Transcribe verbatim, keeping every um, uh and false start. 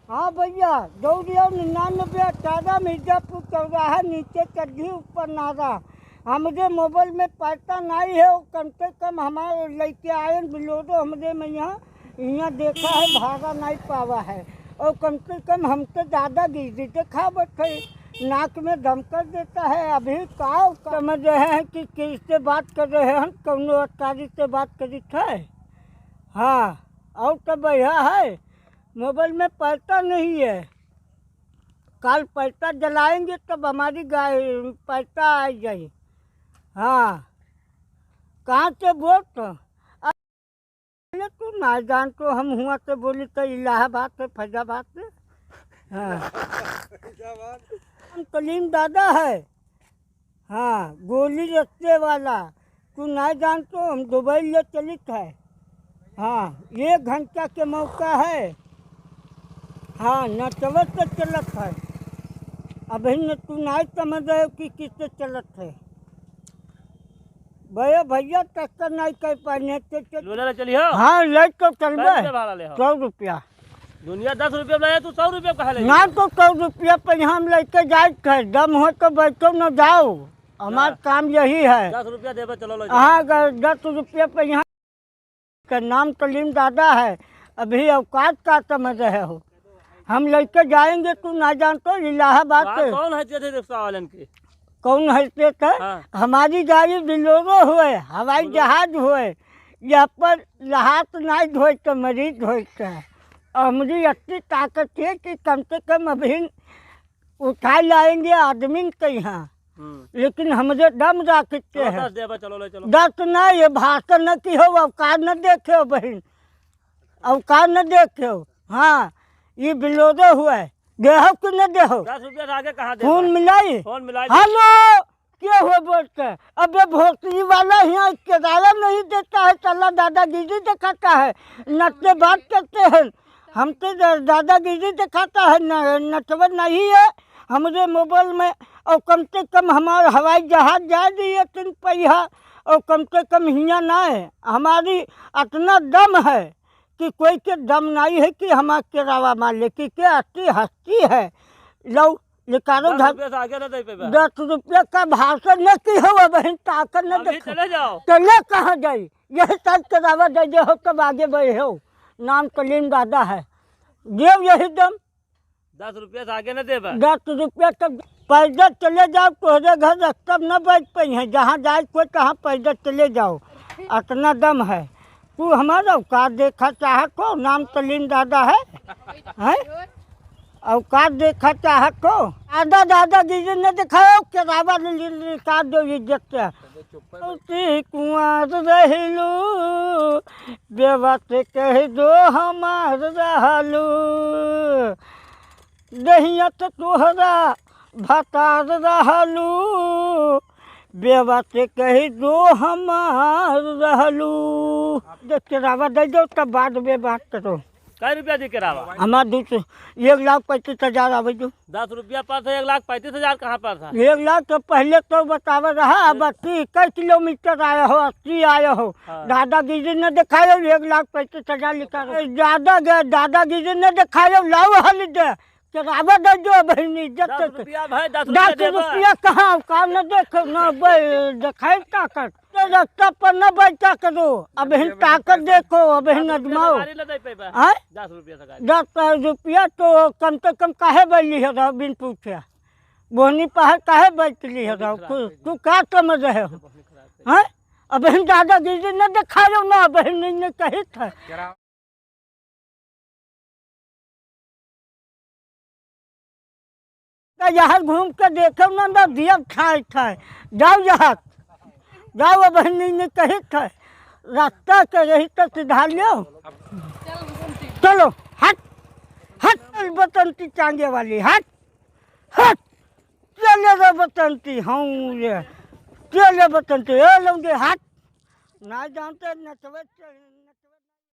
हाँ भैया, दौड़ियो निन्यानवे अठारह, मिर्जापुर चौराहा, नीचे चड्ढी ऊपर नारा। हमरे मोबाइल में पैसा नाई है, वो कम से कम हमारे लइके आए बिलोरो हमरे में यहाँ, यहाँ देखा है भाड़ा नाई पावा है, और कम से कम हमसे दादागिरी देखावत है, नाक में दम कर देता है। अभी का समझ रहे हैं कि किससे बात कर रहे हैं, हम कौनो अटारी से बात करी थे। हाँ, और तो बढ़िया है, मोबाइल में पैसा नहीं है, कल पैसा जलाएंगे तब हमारी गाय पैसा आ जाए। हाँ, कहाँ से बोल तो? अरे तू ना जान तो हम हुआ से बोली तो इलाहाबाद से, फैजाबाद से। हाँ। हम कलीम दादा है। हाँ, गोली रस्ते वाला, तू नाई जानतो, हम दुबई ले चलित है। हाँ, एक घंटा के मौका है। हाँ, नचवत से चलत है। अबहिन तू नाई समझ रहे हो कि किससे चलत है। भैया, भैया, टक्कर नाई कर पाने से चल- लोला ले चली हो? हाँ, ले तो चलबे। कै रुपया भाड़ा ले हो? सौ रुपया। दुनिया दस रुपया में लाया, तू सौ रुपया कहाँ ले ना जाओ? तो सौ रुपया पे हम लेके जाए थे, दम हो तो बैठो न जाओ, हमार हाँ। काम यही है। दस रुपया देबे, चलो, लो जाओ। हाँ, अगर दस रुपया पे यहाँ का नाम कलीम दादा है, अभी औकात का समझ रहे हो, हम लेके जाएंगे, तू ना जानतो इलाहाबाद वहाँ से। कौन है तेरे रिक्शा वालन के? कौन हंसते थे? हाँ। हमारी गाड़ी बिलोरो हुए, हवाई बोलो। जहाज हुए, यह पर लहात नाई धोए तो मरीज धोए के। और हमारी इतनी ताकत है कि कम से कम अभी उठा लाएंगे आदमी के यहाँ। हम्म। लेकिन हमरे दम राखते चलो, हैं। दस देबा, चलो, ले चलो। दस ना, ये भाषण न की हो, अवकाश न देखे हो बहिन, अवकाश न देखे हो। हाँ, ये बिलोरो हुए, देहो कि न देहो? दस रुपया से आगे कहाँ देबा? फोन मिलाई? फोन मिलाई। हेलो, के हो बोलते? अबे भोसड़ी वाला यहाँ किराया नहीं देता है, साला दादागिरी दिखाता है, नटने बात करते हैं, हम तो दा-, दादागिरी दिखाता है, न-, नटवर नहीं है हमरे मोबाइल में। और कम से कम हमार हवाई जहाज जाए दिए तीन पहिया, और कम से कम हियाँ ना है, हमारी इतना दम है कि कोई के दम नहीं है कि हमार किरावा मार ले, कि के अति हस्ती है। लो, निकालो दस घर। रुपया से आगे ना दे पेबा। दस रुपया का भाषण न की हो, बहन, ताकत न अभी देखो। चले जाओ। चले कहाँ जाई? यही साथ किरावा दे दे हो, तब आगे बढ़े हो। नाम कलीम दादा है, देव यही दम। दस रुपया से आगे न देबा। दस रुपया तक पैदल चले जाओ, तोहरे घर रास्ता न बैठ पइहें, जहाँ जाए को तहाँ पैदल चले जाओ, अतना दम है। तू हमार औकात देखा चाहत हो, नाम कलीम दादा है, हैं? औकात देखा चाहत हो? दादा दादागिरी न दिखाओ, किरावा ले, ले, ले, निकाल दो इज्जत से। तू कुंवार रहलू, बेवा से कह दो हमार रहलू। दहिया त तोहरा भतार रहलू, बेवा से कह दो हमार रहलू। दे किरावा दे दो, तब बाद में बात करो। कै रुपया दी किरावा? हमार दू सौ, एक लाख पैंतीस हजार आवे दो। दस रुपया पर था, एक लाख पैंतीस हजार कहाँ पर था? एक लाख तो पहले तो बतावे रहा, अब अस्सी, इक्कीस किलोमीटर आया हो, अस्सी आया हो। हाँ। दादागिरी न दिखायो, एक लाख पैंतीस हजार लिखा रहो। ज्यादा ग-, दादागिरी न दिखायो, लाओ हाली दे। किरावा दे दो बहन, इज्जत दस से। रुपया भाई, दस रुपया दस देबा। रुपया कहाँ, काम न देखो, न बे-, दिखाई ताकत। तो रास्ता पर न बैठा करो, अबहिन ताकत देखो, अबहिन दस रुपया आजमाओ। से गाड़ी न दे पेबा। आय? दस रुपया से गाड़ी। दस रुपया तो कम से कम काहे बैली है रहो बिन पूछे? बोहनी पहाड़ काहे बैठ ली है रहो? तू, तू का समझ रहे हो? हैं? अबहिन दादागिरी न दिखायो ना, अबहिन नहीं, नहीं कही था। तो यहाँ घूम के देखो ना, ना दिया खाए खाए। जाओ यहाँ, जाओ, अबहिन नहीं, नहीं कही था। रास्ता के रही तो सुधार लियो। चलो, हट, हट, बसंती चांगे वाली, हट, हट। चले रे बसंती, हाँ ये। चले बसंती, ए लौंडे, हट। ना जानते, नचवे चढ़े।